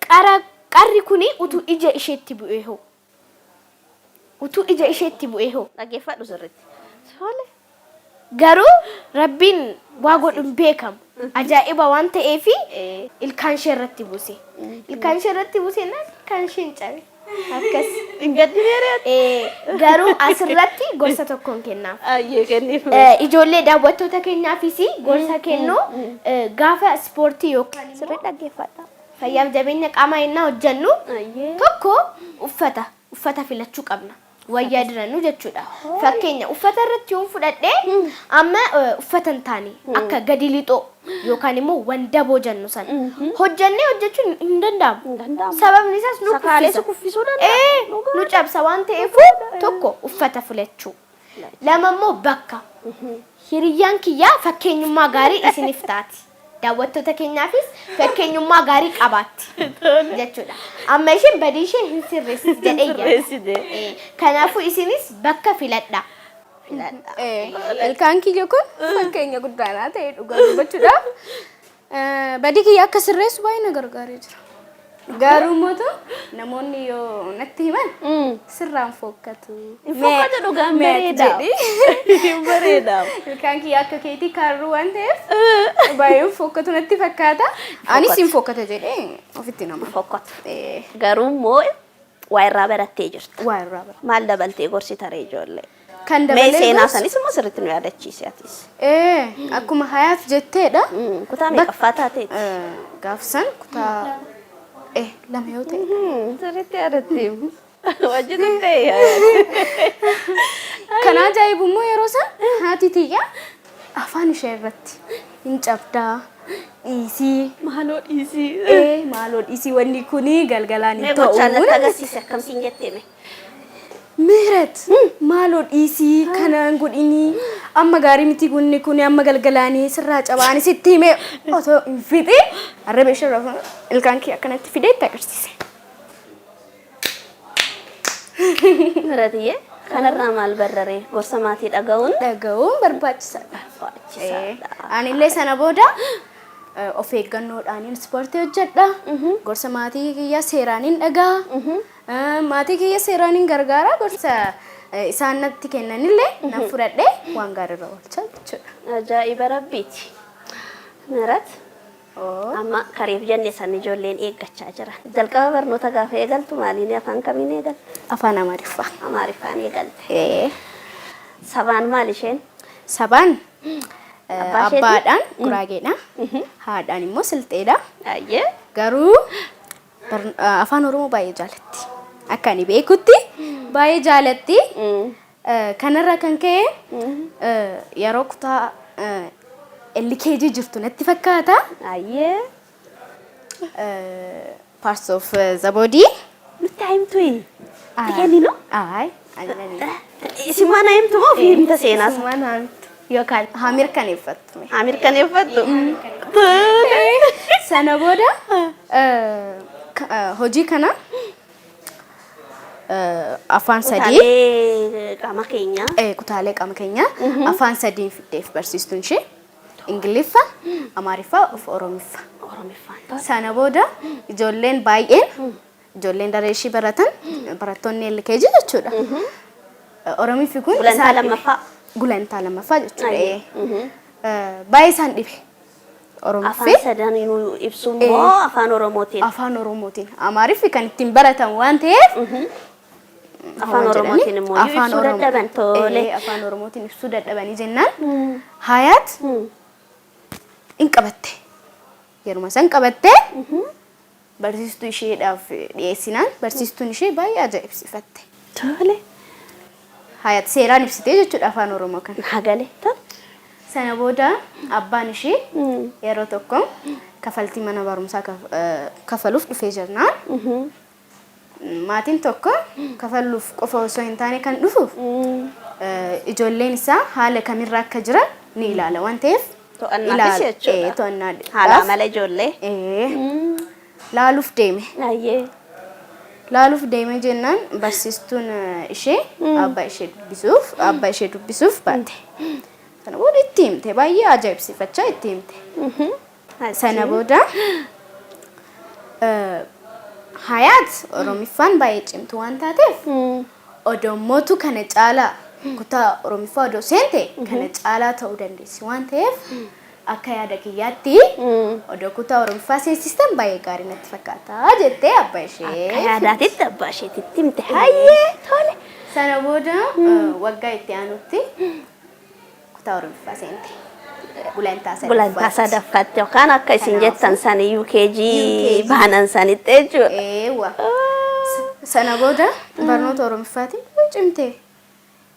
[SPEAKER 4] qara qarri kuni utuu ija isheetti bu'ee hoo? Utuu ija isheetti bu'ee hoo?
[SPEAKER 2] Dhaggeeffadhu sirriitti. Tole.
[SPEAKER 4] Garuu Rabbiin waa godhu hin beekamu. Ajaa'iba waan ta'eefi ilkaan ishee irratti buuse. Ilkaan ishee irratti buuse naan ilkaan ishee hin cabe. Akkas.
[SPEAKER 2] Hin gaddineere?
[SPEAKER 4] Garuu asirratti gorsa tokkoon kennaaf.
[SPEAKER 2] Ayyee, kenniif.
[SPEAKER 4] Ijoollee daawwattoota keenyaafis gorsa kennu, gaafa ispoortii yookaan immoo
[SPEAKER 2] Sirrii dhaggeeffadha.
[SPEAKER 4] fayyaaf jabeenya qaamaa yennaa hojjennu tokko uffata filachuu qabna. Wayyaa dirannu jechuudha. Fakkeenya uffata irratti yoon fudhadhe, amma uffata hin taane akka gadi lixoo yookaan immoo wandaboo jennu sana hojjennee hojjechuun hin danda'amu.
[SPEAKER 2] Hin danda'amu.
[SPEAKER 4] Sababni isaas nu
[SPEAKER 2] Sakaalee
[SPEAKER 4] kuffisa.
[SPEAKER 2] si kuffisuu danda'a.
[SPEAKER 4] Ee, nu cabsa waan ta'eef tokko uffata filachuu. Lama immoo bakka. Hiriyyaan kiyyaa fakkeenyummaa gaarii isiniif taati. Daawwattoota keenyaafis fakkeenyummaa gaarii qabaatti jechuudha. Amma isheen badii ishee hin sirreessiti jedhee yaada.
[SPEAKER 2] Sirreessite.
[SPEAKER 4] Kanaafuu isinis bakka filadhaa.
[SPEAKER 2] Filadha.
[SPEAKER 3] Ilkaan kiyya kun fakkeenya guddaadha ta'e dhugaa dubbachuudhaaf. Badii kiyya akka sirreessu baay'ee na gargaaree jira. Garuu immoo namoonni yoo natti himan sirraan fokkatu.
[SPEAKER 2] Hin fokkatu dhugaan
[SPEAKER 3] Mee
[SPEAKER 2] bareedaa.
[SPEAKER 3] jedhi.
[SPEAKER 2] Hin bareedaa.
[SPEAKER 3] Ilkaan kiyya akka keetii kaarruu waan ta'eef baay'ee fokkatu natti fakkaata. Anis hin fokkata jedhee ofitti nama.
[SPEAKER 2] Fokkatu. Garuu immoo waa irraa barattee jirta.
[SPEAKER 3] Waa irraa bara.
[SPEAKER 2] Maal dabaltee gorsita ree ijoollee?
[SPEAKER 3] Kan
[SPEAKER 2] Mee
[SPEAKER 3] dabalee
[SPEAKER 2] seenaa
[SPEAKER 3] gorsu-
[SPEAKER 2] sanis immoo sirriitti nu yaadachiisi atis.
[SPEAKER 3] Akkuma hayaaf jetteedha.
[SPEAKER 2] Kutaa meeqaffaa taateeti?
[SPEAKER 3] Gaafsan kutaa lama yoo ta'e.
[SPEAKER 2] Sirriitti yaadatte. Wajji turte.
[SPEAKER 3] Kan ajaa'ibu immoo yeroo san haati tiyya afaan ishee irratti hin cabdaa dhiisii.
[SPEAKER 2] Maaloo dhiisii.
[SPEAKER 3] Maaloo dhiisii wanni kuni galgalaan
[SPEAKER 2] Mee
[SPEAKER 3] hin ta'u.
[SPEAKER 2] gochaan natti agarsiisi akkamsiin jettee mee?
[SPEAKER 3] Mihiret maaloo dhiisii kanaan godhinii amma gaarii miti gunni kuni amma galgalaanii sirraa cabaanii sitti himee otoo hin fixin arraba ishee irraa ilkaan kee akkanatti fidee itti agarsiise.
[SPEAKER 2] Mihiretiyye kanarraa maal barraree gorsa maatii dhaga'uun
[SPEAKER 3] Dhaga'uun barbaachisaadha.
[SPEAKER 2] barbaachisaadha.
[SPEAKER 3] Anillee sana booda of eeggannoodhaan ispoortii hojjedha. Gorsa maatii kiyyaa seeraan dhaga'a. Maatii kiyya seeraan gargaara. Gorsa isaan natti kennanillee nan fudhadhee waan gaariirra oolcha jechuudha.
[SPEAKER 2] Ajaa'iba rabbiiti. Mihiret amma kareef jenne san ijoolleen eeggachaa jira. Jalqaba barnoota gaafa eegaltu maaliin afaan kamiin eegalte?
[SPEAKER 3] Afaan Amaariffaa.
[SPEAKER 2] Amaariffaan eegalte. Sabaan maal isheen?
[SPEAKER 3] Sabaan
[SPEAKER 2] Abbaa isheetii?
[SPEAKER 3] abbaadhaan Guraageedha. Haadhaan immoo Silxeedha.
[SPEAKER 2] Ayyee.
[SPEAKER 3] Garuu afaan Oromoo baay'ee jaalatti. Akka ani beekutti baay'ee jaalatti. Kanarraa kan ka'e yeroo kutaa LKG jirtu natti fakkaata.
[SPEAKER 2] Ayyee.
[SPEAKER 3] Parts of the body.
[SPEAKER 2] Nutti haa himtu. Itti kenninu?
[SPEAKER 3] Ay, ani nan
[SPEAKER 2] Isin mana himtu moo ofii himta seenaa?
[SPEAKER 4] Isumaan haa himtu. Yookaan
[SPEAKER 3] haa mirkaneeffattu.
[SPEAKER 2] Haa mirkaneeffattu.
[SPEAKER 3] Sana booda hojii kana afaan sadii
[SPEAKER 2] Kutaalee qaama keenyaa.
[SPEAKER 3] Kutaalee qaama keenyaa afaan sadiin fiddeef barsiistuun ishee Ingiliffa, Amaariffaa fi Oromiffa.
[SPEAKER 2] Oromiffaan tola.
[SPEAKER 3] Sana booda ijoolleen baay'een ijoolleen daree ishii baratan barattoonni LKG jechuudha. Oromiffi kun
[SPEAKER 2] Gulantaa
[SPEAKER 3] isaan dhibe.
[SPEAKER 2] lammaffaa.
[SPEAKER 3] Gulantaa lammaffaa jechuudha.
[SPEAKER 2] Ayyee.
[SPEAKER 3] Baay'ee isaan dhibe. Oromiffi
[SPEAKER 2] Afaan sadaniinuu ibsu immoo afaan Oromootiin.
[SPEAKER 3] Afaan Oromootiin. Amaariffi kan ittiin baratamu waan ta'eef
[SPEAKER 2] Afaan Oromootiin immoo
[SPEAKER 3] afaan
[SPEAKER 2] ibsuu dadhaban tole.
[SPEAKER 3] Afaan Oromootiin ibsuu dadhabanii jennaan Hayaat in qabatte. Yeruma san qabatte barsiistuu isheedhaaf dhiyeessinaan barsiistuun ishee baay'ee ajaa'ibsiifatte.
[SPEAKER 2] Tole.
[SPEAKER 3] Hayaat seeraan ibsitee jechuudha afaan Oromoo kana.
[SPEAKER 2] Hagale. Tole.
[SPEAKER 3] Sana booda abbaan ishee yeroo tokko kafaltii mana barumsaa kafaluuf dhufee jirnaan maatiin tokko kafaluuf qofa osoo hin taane kan dhufuuf ijoolleen isaa haala kamirra akka jiran ni ilaala waan ta'eef
[SPEAKER 2] To'annaafis jechuudha.
[SPEAKER 3] To'annaadhaaf.
[SPEAKER 2] Haala amala ijoollee.
[SPEAKER 3] Laaluuf deeme.
[SPEAKER 2] Ayyee.
[SPEAKER 3] Laaluuf deeme jennaan barsiistuun ishee abbaa ishee dubbisuuf baate. Sana booda itti himte, baay'ee ajaa'ibsiifachaa itti himte. Sana booda Hayaat Oromiffaan baay'ee cimtu waan taateef odommootu kana caalaa kutaa Oromiffaa odoo seente kana caalaa ta'uu dandeessi waan ta'eef akka yaada kiyyaatti odoo kutaa Oromiffaa seensistan baay'ee gaarii natti fakkaata jettee abbaa ishee.
[SPEAKER 2] Akka yaadaatitti abbaa isheetitti himte. Hayyee tole.
[SPEAKER 3] Sana booda waggaa itti aanutti kutaa Oromiffaa seente. Gulantaa sadaffaatti.
[SPEAKER 2] Gulantaa sadaffaatti yookaan akka isin jettan sani UKG
[SPEAKER 3] UKG.
[SPEAKER 2] baanan sanitti jechuudha.
[SPEAKER 3] Eewwa. Sana booda barnoota Oromiffaatiin baay'ee cimte.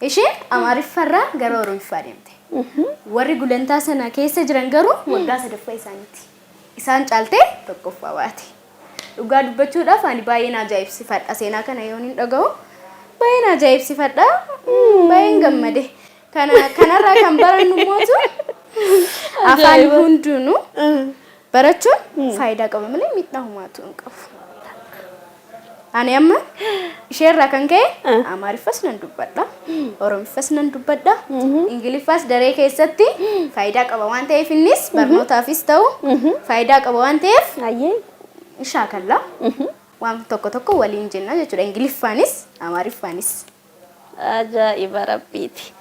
[SPEAKER 3] Isheen Amaariffaarraa gara Oromiffaa deemte. Warri gulantaa sana keessa jiran garuu waggaa sadaffaa isaaniiti. Isaan caaltee tokkoffaa baate. Dhugaa dubbachuudhaaf ani baay'een ajaa'ibsiifadha. Seenaa kana yoon hin dhaga'u baay'een ajaa'ibsiifadha. Baay'een gammade. Kana kanarraa kan barannu mootu afaan hundinuu barachuun faayidaa qaba malee miidhaa homaatu hin qabu. Ani amma isheerraa kan ka'e Amaariffas nan dubbadha, Oromiffas nan dubbadha, Ingiliffaas daree keessatti faayidaa qaba waan ta'eef innis barnootaafis ta'u faayidaa qaba waan ta'eef
[SPEAKER 2] Hayyee.
[SPEAKER 3] Shaakalla. Waan tokko tokko waliin jenna jechuudha. Ingiliffaanis Amaariffaanis.
[SPEAKER 2] Ajaa'iba rabbiiti.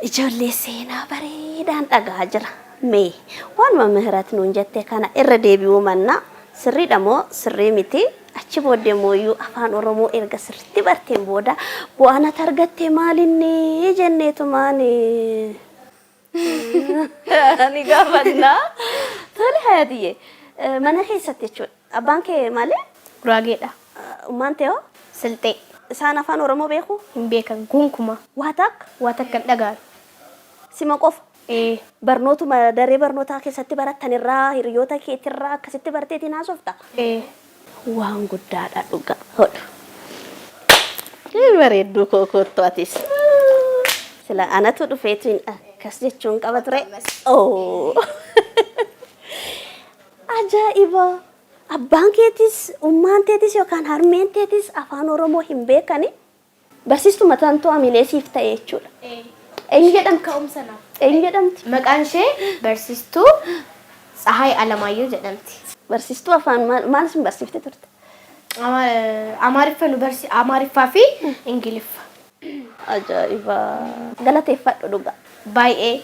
[SPEAKER 2] Ijoollee seenaa bareedaan dhagahaa jira. Mee waanuma Mihirat nuun jette kana irra deebi'uu mannaa sirriidha moo sirrii miti? Achi booddee mooyyuu afaan Oromoo erga sirriitti barteen booda bu'aan ati argatte maalinni jenneetumaan ni gaafanna. Tole Hayatiyye, mana keessatti jechuudha. Abbaan kee maali?
[SPEAKER 4] Guraageedha.
[SPEAKER 2] Ummaan tee hoo?
[SPEAKER 4] Silxee.
[SPEAKER 2] Isaan afaan Oromoo beekuu?
[SPEAKER 4] Hin beekan gonkumaa.
[SPEAKER 2] Waa takka?
[SPEAKER 4] Waa takka hin dhaga'an.
[SPEAKER 2] Sima qofa?
[SPEAKER 4] Ee.
[SPEAKER 2] Barnootuma daree barnootaa keessatti barattan irraa hiriyoota keetirraa akkasitti barteetiin haasofta?
[SPEAKER 4] Ee.
[SPEAKER 2] Waan guddaadha dhugaa. Hodhu. Bareedduu koo koottu atis. Sila anatu dhufeetu akkas jechuun qaba ture. Oo. Ajaa'iba! Abbaan keetis, ummaan teetis yookaan harmeen teetis afaan Oromoo hin beekani. Barsiistuma mataan amilee siif ta'e jechuudha. Eenyu jedhamti?
[SPEAKER 4] Ka'umsa naaf.
[SPEAKER 2] Eenyu jedhamti?
[SPEAKER 4] Maqaan ishee barsiistuu Tsahaay Alamaayyoo jedhamti.
[SPEAKER 2] Barsiistuu afaan maal maal isin barsiifte turte?
[SPEAKER 4] Amaariffa nu barsi Amaariffaa fi Ingiliffa.
[SPEAKER 2] Ajaa'iba! Galateeffadhu dhugaa.
[SPEAKER 4] Baay'ee.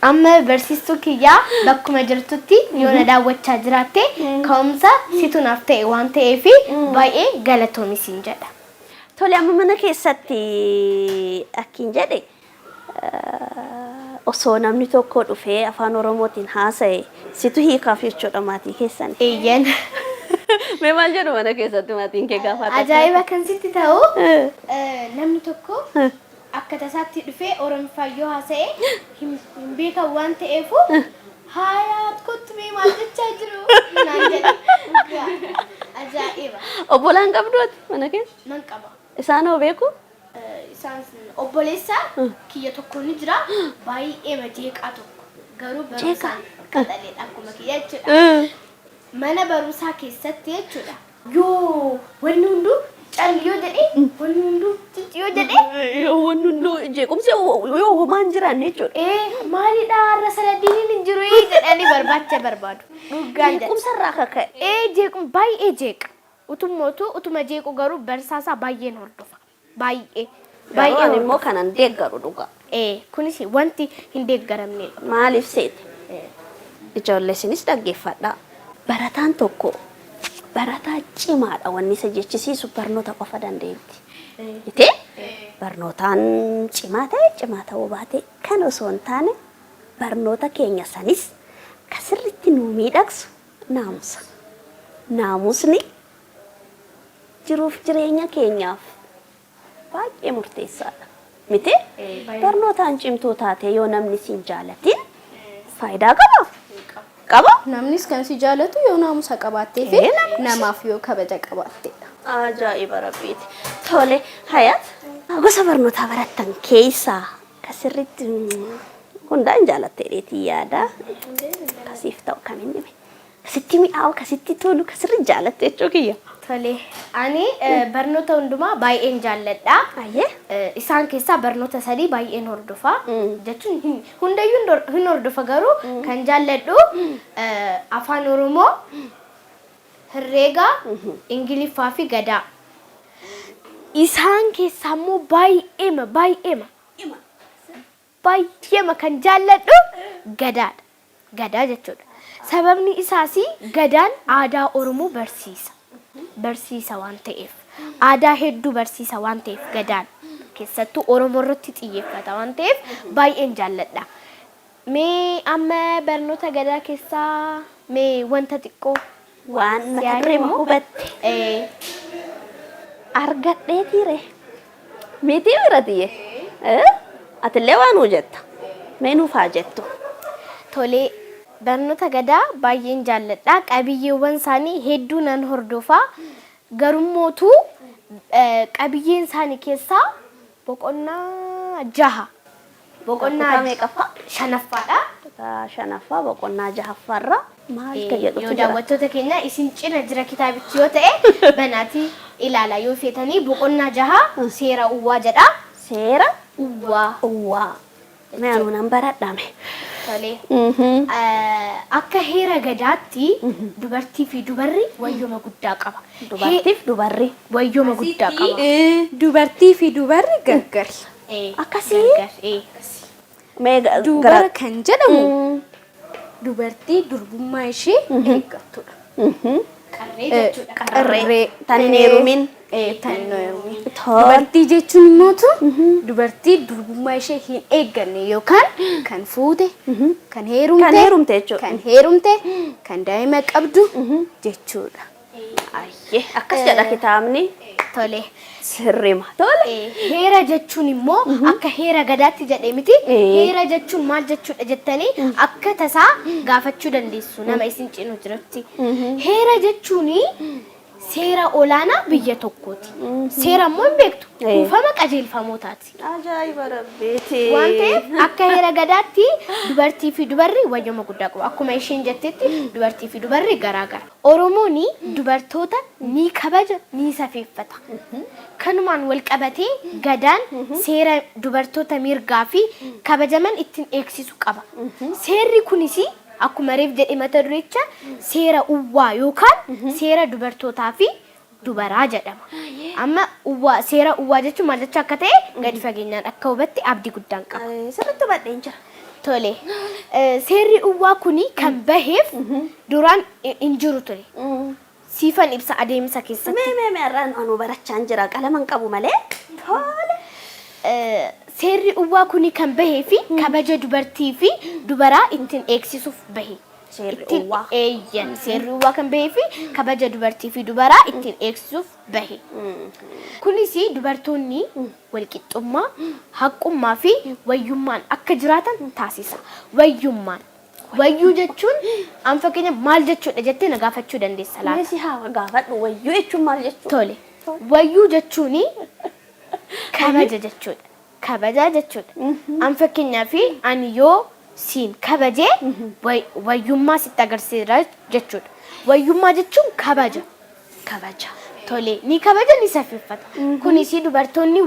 [SPEAKER 4] Amma barsiistuu kiyyaa bakkuma jirtutti yoo na daawwachaa jiraatte ka'umsa situ naaf ta'e waan ta'eef baay'ee galatoomi siin jedha.
[SPEAKER 2] Tole amma mana keessatti akkin jedhe osoo namni tokko dhufee afaan Oromootiin haasa'e situ hiikaaf jechuudha maatii keessan.
[SPEAKER 4] Eeyyan.
[SPEAKER 2] Mee maal jedhu mana keessatti maatiin kee gaafa
[SPEAKER 4] Ajaa'iba kan sitti ta'u namni tokko akka tasaatti dhufee Oromiffaan yoo haasa'e hin beekan waan ta'eefu haayaat kottu mee maal jechaa jiru naan jedha. Ajaa'iba.
[SPEAKER 2] Obbolaan qabdu ati mana keessa?
[SPEAKER 4] Nan qaba.
[SPEAKER 2] Isaan hoo beeku?
[SPEAKER 4] Isaan obboleessa kiyya tokko ni jira baay'ee jeeqaa tokko garuu barumsaan qaxaleedha akkuma kiyya jechuudha. Mana barumsaa keessatti jechuudha. Yoo wanni hunduu cal yoo jedhee wanni hunduu cici yoo jedhee
[SPEAKER 2] Yoo wanni hunduu jeequmsi yoo homaan hin jiraanne jechuudha.
[SPEAKER 4] Ee maalidha har'a sanadiin hin jiru jedhanii barbaacha barbaadu. Dhugaan jedha.
[SPEAKER 2] Jeequmsa irraa kaka'e.
[SPEAKER 4] Ee jeequm baay'ee jeeqa. Utumootu utuma jeequ garuu barsaasaa baay'een hordofa. Baay'ee.
[SPEAKER 2] Baay'ee ani immoo kanan deeggaru dhugaa.
[SPEAKER 4] Ee kunis wanti hin deeggaramnedha.
[SPEAKER 2] Maaliif seete? Ijoollee isinis dhaggeeffadhaa. Barataan tokko barataa cimaadha wanni isa jechisiisu barnoota qofa dandeetti. Miti? Barnootaan cimaa ta'e cimaa ta'uu baate kan osoo hin taane barnoota keenya sanis ka sirriitti nuu miidhagsu naamusa. Naamusni jiruuf jireenya keenyaaf baay'ee murteessaadha. Miti? Barnootaan cimtuu taate yoo namni si hin jaalatin faayidaa qaba? Qaba?
[SPEAKER 3] Namnis kan si jaalatu yoo naamusa qabaattee fi namaaf yoo kabaja qabaatteedha.
[SPEAKER 2] Ajaa'iba rabbiiti. Tole, Hayat, gosa barnootaa barattan keessaa ka sirriitti hundaan jaalatte jedheetiin yaada. Kasiif ta'u kan inni hime. Kasitti mi'aawu, kasitti tolu, kasirri jaalatte jechuu kiyya.
[SPEAKER 4] Tole, ani barnoota hundumaa baay'een jaalladha.
[SPEAKER 2] Ayyee.
[SPEAKER 4] Isaan keessaa barnoota sadii baay'een hordofa. Jechuun hundayyuu hin hordofa garuu kan jaalladhu afaan Oromoo, herreega, Ingiliffaa fi gadaa. Isaan keessaa immoo baay'eema baay'eema baay'eema kan jaalladhu gadaadha. Gadaa jechuudha. Sababni isaas gadaan aadaa Oromoo barsiisa. Barsiisa waan ta'eef. Aadaa hedduu barsiisa waan ta'eef gadaan keessattuu Oromoo irratti xiyyeeffata waan ta'eef baay'een jaalladha. Mee amma barnoota gadaa keessaa mee wanta xiqqoo
[SPEAKER 2] Waan mata duree hubatte argadheetiire. Mitii biratiyye. Atillee waa nuu jetta. Mee nuuf haa jettu.
[SPEAKER 4] Tolee, barnoota gadaa baay'een jaalladha. Qabiyyeewwan isaanii hedduu nan hordofa. Garummootu qabiyyeen isaanii keessaa boqonnaa jaha. Boqonnaa
[SPEAKER 2] Kutaa meeqaffaa?
[SPEAKER 4] shanaffaadha.
[SPEAKER 2] Kutaa shanaffaa boqonnaa jahaffaarra maal ka jedhutu
[SPEAKER 4] Yoo
[SPEAKER 2] jira?
[SPEAKER 4] daawwattoota keenya isin cina jira kitaabichi yoo ta'e banaatii ilaala yoo feetanii boqonnaa jaha seera uwwaa jedha.
[SPEAKER 2] Seera
[SPEAKER 4] Uwwaa.
[SPEAKER 2] uwwaa. Mee anuu nan baradhame.
[SPEAKER 4] Tole. Akka heera gadaatti dubartii fi dubarri wayyoma guddaa qaba.
[SPEAKER 2] Dubartiif dubarri.
[SPEAKER 4] Wayyoma guddaa qaba.
[SPEAKER 3] Dubartii fi dubarri gargari.
[SPEAKER 2] Akkasii?
[SPEAKER 4] Gargar.
[SPEAKER 2] Mee
[SPEAKER 3] Dubara
[SPEAKER 2] gara
[SPEAKER 3] kan jedhamu dubartii durbummaa ishee eeggattudha.
[SPEAKER 4] Qarree jechuudha.
[SPEAKER 3] Qarree.
[SPEAKER 2] Tan hin heerumin.
[SPEAKER 3] Tan hin heerumin.
[SPEAKER 2] Tole.
[SPEAKER 3] Dubartii jechuun immootu dubartii durbummaa ishee hin eegganne yookaan kan fuute, kan heerumte,
[SPEAKER 2] Kan heerumte jechuudha.
[SPEAKER 3] kan heerumte, kan daa'ima qabdu jechuudha.
[SPEAKER 2] Ayyee akkas jedha kitaabni.
[SPEAKER 4] Tole.
[SPEAKER 2] Sirrima. Tole.
[SPEAKER 4] Heera jechuun immoo akka heera gadaatti jedhee miti. Heera jechuun maal jechuudha jettanii akka tasaa gaafachuu dandeessu nama isin cinu jirutti. Heera jechuun seera olaanaa biyya tokkooti. Seera immoo hin beektu. Kuufama qajeelfamootaati.
[SPEAKER 2] Ajaa'iba rabbiiti.
[SPEAKER 4] Waan ta'eef akka heera gadaatti dubartii fi dubarri wayyoma guddaa qabu. Akkuma isheen jettetti dubartii fi dubarri garaagara. Oromoon dubartoota ni kabaja ni safeeffata. Kanumaan wal qabatee gadaan seera dubartoota mirgaa fi kabajaman ittiin eegsisu qaba. Seerri kunis akkuma reef jedhe mata durecha seera uwwaa yookaan seera dubartootaa fi dubaraa jedhama. Amma uwwaa seera uwwaa jechuun maal jechuu akka ta'e gadi fageenyaan akka hubatte abdii guddaan qaba.
[SPEAKER 2] Sirriitti hubadheen jira.
[SPEAKER 4] Tole. Seerri uwwaa kuni kan baheef duraan hin jiru ture. Siifan ibsa adeemsa keessatti.
[SPEAKER 2] Mee mee mee har'aan anuu barachaan jira qalama hin qabu malee. Tole.
[SPEAKER 4] Seerri uwwaa kuni kan bahee fi kabaja dubartii fi dubaraa ittiin eegsisuuf bahe.
[SPEAKER 2] Seerri
[SPEAKER 4] Ittiin
[SPEAKER 2] uwwaa.
[SPEAKER 4] Eeyyan seerri uwwaa kan bahee fi kabaja dubartii fi dubaraa ittiin eegsisuuf bahe. Kunis dubartoonni walqixxummaa, haqqummaa fi wayyummaan akka jiraatan taasisa. Wayyummaan. Wayyuu jechuun an fakkeenya maal jechuudha jettee na gaafachuu dandeessa laata?
[SPEAKER 2] Mee si haa gaafadhu wayyuu jechuun maal jechuudha?
[SPEAKER 4] Tole. Wayyuu jechuun kabaja jechuudha. Kabaja jechuudha. An fakkeenyaaf ani yoo siin kabajee wayyummaa sitti agarsiisa jechuudha. Wayyummaa jechuun kabaja.
[SPEAKER 2] Kabaja.
[SPEAKER 4] Tole ni kabaja ni safeeffata. Kunis dubartoonni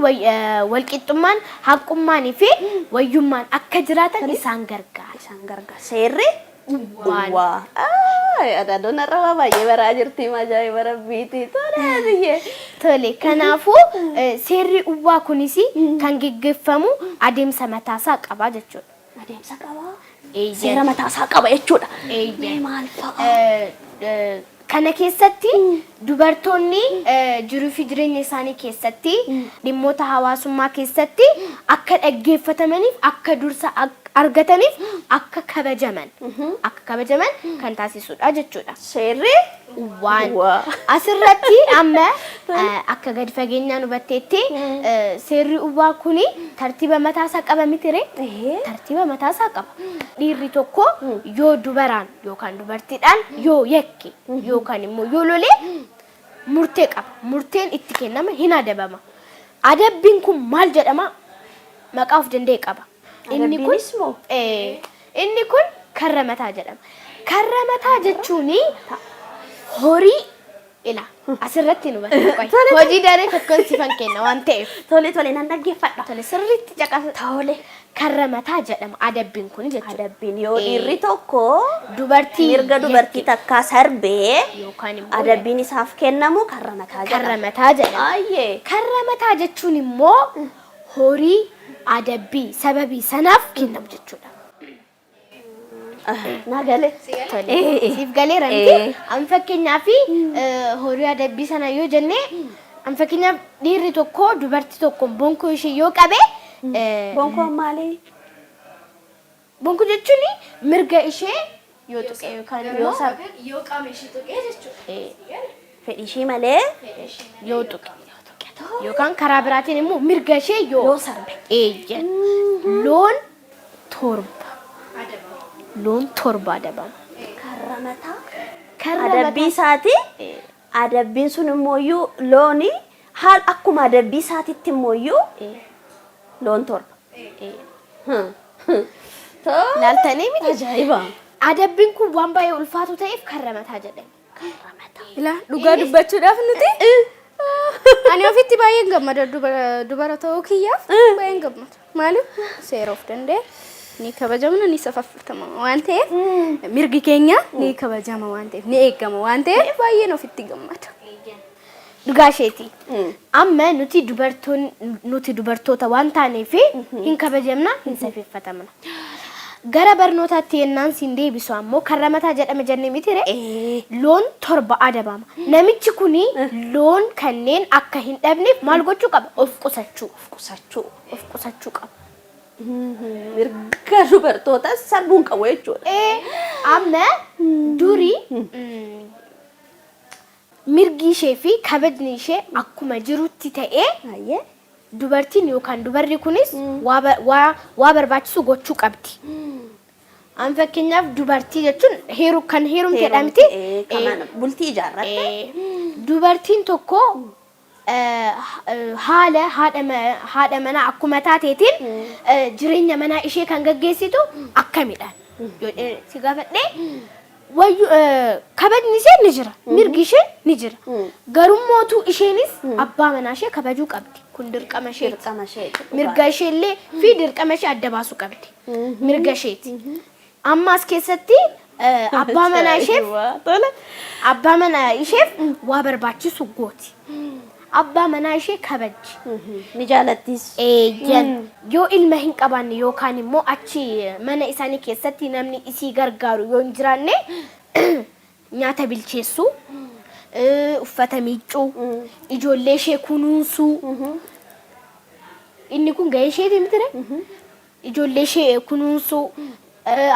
[SPEAKER 4] walqixxummaan, haqqummaanii fi wayyummaan akka jiraatan isaan gargaara.
[SPEAKER 2] Isaan gargaara. Seerri
[SPEAKER 4] Uwwaan.
[SPEAKER 2] uwwaa. Adaadoon har'a waa baay'ee baraa jirti ajaa'iba rabbiiti. Tole biyyee.
[SPEAKER 4] Tole kanaafuu seerri uwwaa kunis kan geggeeffamu adeemsa mataasaa qaba jechuudha.
[SPEAKER 2] Adeemsa qabaa.
[SPEAKER 4] Eeyyan.
[SPEAKER 2] Seera mataasaa qaba jechuudha.
[SPEAKER 4] Eeyyan.
[SPEAKER 2] Mee maal fa'a?
[SPEAKER 4] Kana keessatti dubartoonni jiruu fi jireenya isaanii keessatti dhimmoota hawaasummaa keessatti akka dhaggeeffatamaniif akka dursa argataniif akka kabajaman akka kabajaman kan taasisudha jechuudha.
[SPEAKER 2] Seerri
[SPEAKER 4] Uwwaan.
[SPEAKER 2] Uwwaa.
[SPEAKER 4] Asirratti amma akka gadi fageenyaan hubatteetti seerri uwwaa kuni tartiiba mataasaa qaba miti ree? Tartiiba mataasaa qaba. Dhiirri tokko yoo dubaraan yookaan dubartiidhaan yoo yakke yookaan immoo yoo lolee murtee qaba. Murteen itti kennama hin adabama. Adabbiin kun maal jedhama? Maqaa of danda'e qaba. Inni kun
[SPEAKER 2] Adabbiinis moo?
[SPEAKER 4] Inni kun karra mataa jedhama. Karra mataa jechuun horii ila asirratti nu barsiisa. Hojii daree tokkoon sifan kenna waan ta'eef.
[SPEAKER 2] Tole tole nan dhaggeeffadha.
[SPEAKER 4] Tole sirriitti caqasa.
[SPEAKER 2] Tole.
[SPEAKER 4] Karra mataa jedhama adabbiin kun jechuudha.
[SPEAKER 2] Adabbiin yoo dhiirri tokko
[SPEAKER 4] Dubartii
[SPEAKER 2] mirga dubartii takkaa sarbee
[SPEAKER 4] yookaan immoo
[SPEAKER 2] adabbiin isaaf kennamu karra mataa
[SPEAKER 4] karra
[SPEAKER 2] jedhama.
[SPEAKER 4] mataa jedhama.
[SPEAKER 2] Ayyee.
[SPEAKER 4] Karra mataa jechuun immoo horii adabbii sababii sanaaf kennamu jechuudha.
[SPEAKER 2] Naa galee.
[SPEAKER 4] Tole. Siif galeera miti? An fakkeenyaaf horii adabbii sana yoo jenne an fakkeenyaaf dhiirri tokko dubartii tokkoon bonkoo ishee yoo qabe
[SPEAKER 2] Bonkoon maali?
[SPEAKER 4] Bonkoo jechuun mirga ishee yoo tuqe yookaan immoo
[SPEAKER 3] Yoo qaama ishee tuqee jechuudha.
[SPEAKER 2] Fedhii ishee malee
[SPEAKER 4] yoo tuqe yookaan karaa biraatiin immoo mirga ishee yoo
[SPEAKER 2] yoo sarbe.
[SPEAKER 4] Eeyyan. Loon torba. Loon torba adabama.
[SPEAKER 2] Karra mataa.
[SPEAKER 4] Karra
[SPEAKER 2] Adabbii isaati. Adabbiin sun immooyyuu looni haal akkuma adabbii isaatitti immooyyuu loon torba.
[SPEAKER 4] Laaltanii miti?
[SPEAKER 2] Ajaa'iba.
[SPEAKER 4] Adabbiin kun waan baay'ee ulfaatu ta'eef karra mataa jedhame.
[SPEAKER 2] Karra mataa.
[SPEAKER 3] Ila dhugaa dubbachuudhaaf nuti ani ofitti baay'een gammada dubara ta'uu kiyyaaf baay'een gammada. Maaliif seera of danda'e Ni kabajamna ni safaffatama waan ta'eef mirgi keenya ni kabajama waan ta'eef ni eegama waan ta'eef baay'een ofitti gammada.
[SPEAKER 4] Dhugaa isheeti. Amma nuti dubartoon nuti dubartoota waan taaneef hin kabajamna hin safeeffatamna. Gara barnootaatti yennaan siin deebisu ammoo karra mataa jedhame jennee miti ree? Loon 7 adabama. Namichi kuni loon kanneen akka hin dhabneef maal gochuu qaba? Of qusachuu.
[SPEAKER 2] Of qusachuu.
[SPEAKER 4] Of qusachuu qaba.
[SPEAKER 2] Mirga dubartootaa sarbuu hin qabu jechuudha.
[SPEAKER 4] Ee, amma duri mirgi ishee fi kabajni ishee akkuma jirutti ta'ee
[SPEAKER 2] Hayyee.
[SPEAKER 4] dubartiin yookaan dubarri kunis waa ba- waa waa barbaachisu gochuu qabdi. An fakkeenyaaf dubartii jechuun heeru kan heerumteedha miti.
[SPEAKER 2] Ee, kanaan bultii ijaarratte.
[SPEAKER 4] Dubartiin tokko haala haadha haadha manaa akkuma taateetiin jireenya manaa ishee kan gaggeessitu akkamidhaan yoo jedhee si gaafadhe wayyu kabajni ishee ni jira mirgi ishee ni jira garummootuu isheenis abbaa manaa ishee kabajuu qabdi kun dirqama isheeti.
[SPEAKER 2] Dirqama isheeti.
[SPEAKER 4] Mirga isheellee fi dirqama ishee adda baasuu qabdi. Mirga isheeti. Amma as keessatti abbaa manaa isheef
[SPEAKER 2] Tole.
[SPEAKER 4] abbaa manaa isheef waa barbaachisu gooti. Abbaa manaa ishee kabajji.
[SPEAKER 2] Ni jaalattis.
[SPEAKER 4] Eeyyan. Yoo ilma hin qabaanne yookaan immoo achi mana isaanii keessatti namni isii gargaaru yoo hin jiraanne nyaata bilcheessuu, uffata miiccuu, ijoollee ishee kunuunsuu. Inni kun gahee isheeti miti ree? Ijoollee ishee kunuunsuu,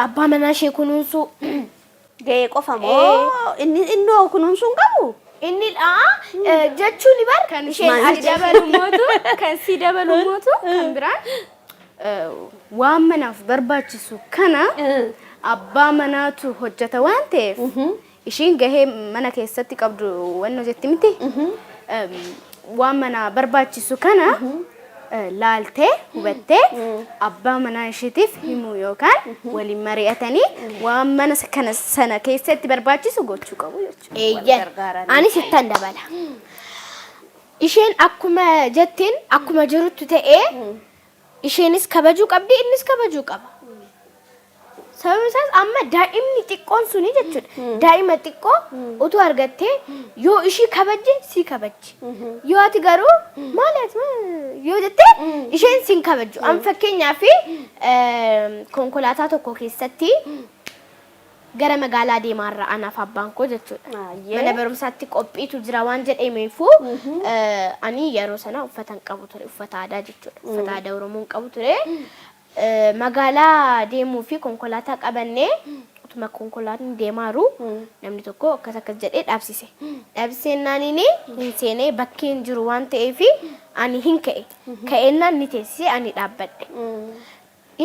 [SPEAKER 4] abbaa manaa ishee kunuunsuu.
[SPEAKER 2] Gahee qofa moo inni innoo kunuunsuu hin qabu?
[SPEAKER 4] Inni dha jechuun bar
[SPEAKER 3] Kan
[SPEAKER 4] isheen
[SPEAKER 3] si dabalu mootu kan si dabalu mootu kan biraan waan manaaf barbaachisu kana abbaa manaatu hojjeta waan ta'eef ishiin gahee mana keessatti qabdu wanno jetti miti. Waan mana barbaachisu kana laaltee hubattee abbaa manaa ishiitiif himuu yookaan waliin mari'atanii waan mana kana sana keessatti barbaachisu gochuu qabu jechuudha.
[SPEAKER 4] Eeyyan.
[SPEAKER 2] Gargaaranii.
[SPEAKER 4] Anis ittan dabala. Isheen akkuma jetteen akkuma jirutti ta'ee isheenis kabajuu qabdi innis kabajuu qaba. Sababni isaas amma daa'imni xiqqoon suni jechuudha. Daa'ima xiqqoo utuu argattee yoo ishii kabajje si kabajji. Yoo ati garuu maali ati yoo jettee isheen sin kabajju. An fakkeenyaaf konkolaataa tokko keessatti gara magaalaa deemaarra anaaf abbaan koo jechuudha. Mana barumsaatti qophiitu jira waan jedhameefu ani yeroo sana uffata hin qabu ture uffata aadaa jechuudha. Uffata aadaa Oromoo hin qabu ture. Magaalaa deemuu fi konkolaataa qabannee utuma konkolaataan deemaaru namni tokko akkas akkas jedhee dhaabsise. Dhaabsiseennaan hin seenee bakkeen jiru waan ta'eef ani hin ka'e. Ka'eennaan ni teessise ani dhaabbadhe.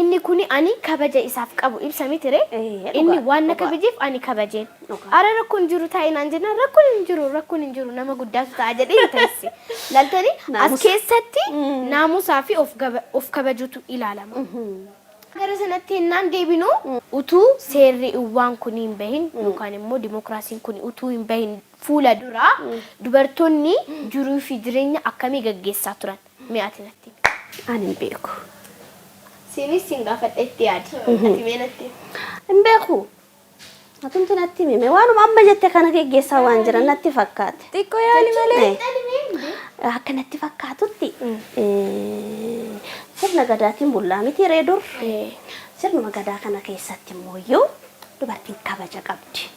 [SPEAKER 4] Inni kuni ani kabaja isaaf qabu ibsa miti ree?
[SPEAKER 2] Ee,
[SPEAKER 4] Inni
[SPEAKER 2] dhugaa,
[SPEAKER 4] waan na
[SPEAKER 2] dhugaa.
[SPEAKER 4] kabajeef ani kabajeen.
[SPEAKER 2] Dhugaa.
[SPEAKER 4] Ara rakkoon jiru taa'e naan jennaan rakkoon hin jiru rakkoon hin jiru nama guddaatu ta'a jedhee hin teesse. Laaltanii as
[SPEAKER 2] Naamusa.
[SPEAKER 4] keessatti naamusaa fi of gaba- of kabajuutu ilaalama. Gara sanatti hennaan deebinu utuu seerri iwwaan kun hin bahin yookaan immoo dimokiraasiin kun utuu hin bahin fuula dura dubartoonni jiruu fi jireenya akkamii gaggeessaa turan? Mee ati natti himi.
[SPEAKER 2] Ani hin beeku.
[SPEAKER 4] Siinis siin gaafadha itti yaadi. Ati mee natti himi.
[SPEAKER 2] Hin beeku. Atumti natti himi. Mee waanuma amma jette kana geggeessaa waan jiran natti fakkaate.
[SPEAKER 3] Xiqqoo yaali malee.
[SPEAKER 2] Akka natti fakkaatutti sirna gadaatiin bullaa miti ree dur. Sirnuma gadaa kana keessatti immoo iyyuu dubartiin kabaja qabdi.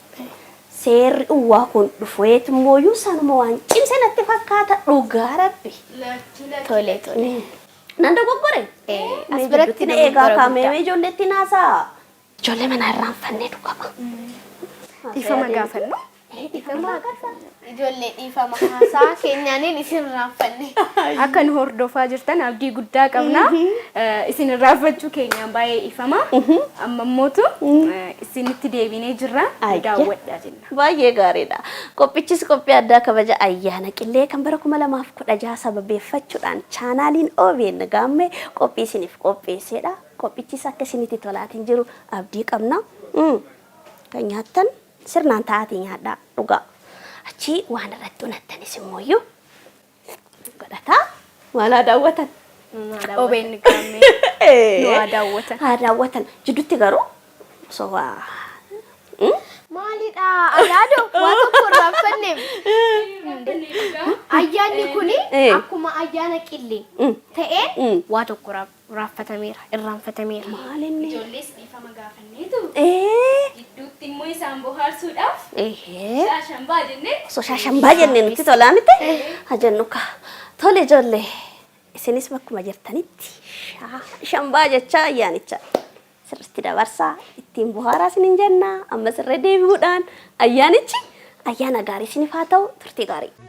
[SPEAKER 2] Seerri uwwaa kun dhufeet immooyyuu sanuma waan cimse natti fakkaata dhugaa rabbi.
[SPEAKER 4] Tole tole.
[SPEAKER 2] Nan dogoggore?
[SPEAKER 4] As
[SPEAKER 2] Mee
[SPEAKER 4] biratti
[SPEAKER 2] gidduutti na eegaa
[SPEAKER 4] dogoggora
[SPEAKER 2] kaamee
[SPEAKER 4] guddaa.
[SPEAKER 2] mee ijoolleetti naasaa. Ijoollee mana irraanfannee dhugaa.
[SPEAKER 3] Dhiifama gaafannu.
[SPEAKER 2] Dhiifama gaafannu.
[SPEAKER 4] Ijoollee dhiifama haasaa keenyaaniin isin irraanfanne.
[SPEAKER 3] Akka nu hordofaa jirtan abdii guddaa qabna. Isin irraanfachuu keenyaan baay'ee dhiifama. Amma immootu isinitti deebinee jirra. Nu
[SPEAKER 2] Ayya.
[SPEAKER 3] daawwadhaa jenna.
[SPEAKER 2] Baay'ee gaariidha. Qophichis qophii addaa kabaja ayyaana qillee kan bara 2016 sababeeffachuudhaan chaanaaliin OBN Gaammee qophii isiniif qopheesseedha. Qophichis akka isinitti tolaatiin jiru abdii qabna. Kan nyaattan Sirnaan taa'aatii nyaadhaa dhugaa. Achii waan irratti unattanis immooyyuu godhataa. Maal haa daawwatan?
[SPEAKER 3] OBN Gaammee nu haa daawwatan.
[SPEAKER 2] Haa daawwatan. Jidduutti garuu osoo waa
[SPEAKER 4] Maalidha? Alaadoo waa tokko irraanfanneem. Ayyaanni kuni akkuma ayyaana qillee ta'ee waa tokko raafatameera, irraanfatameera.
[SPEAKER 2] Maal inni?
[SPEAKER 3] Ijoollees dhiifama gaafanneetu gidduutti immoo isaan bohaarsuudhaaf shaashambaa jennee
[SPEAKER 2] Osoo shaashambaa jennee nutti tolaa miti? Haa jennu kaa. Tole ijoollee isinis bakkuma jirtanitti shaashambaa jechaa ayyaanicha sirriitti dabarsaa ittiin bohaaraa isiniin jenna. Ammas irra deebi'uudhaan ayyaanichi ayyaana gaarii isiniif haa ta'u turtii gaarii.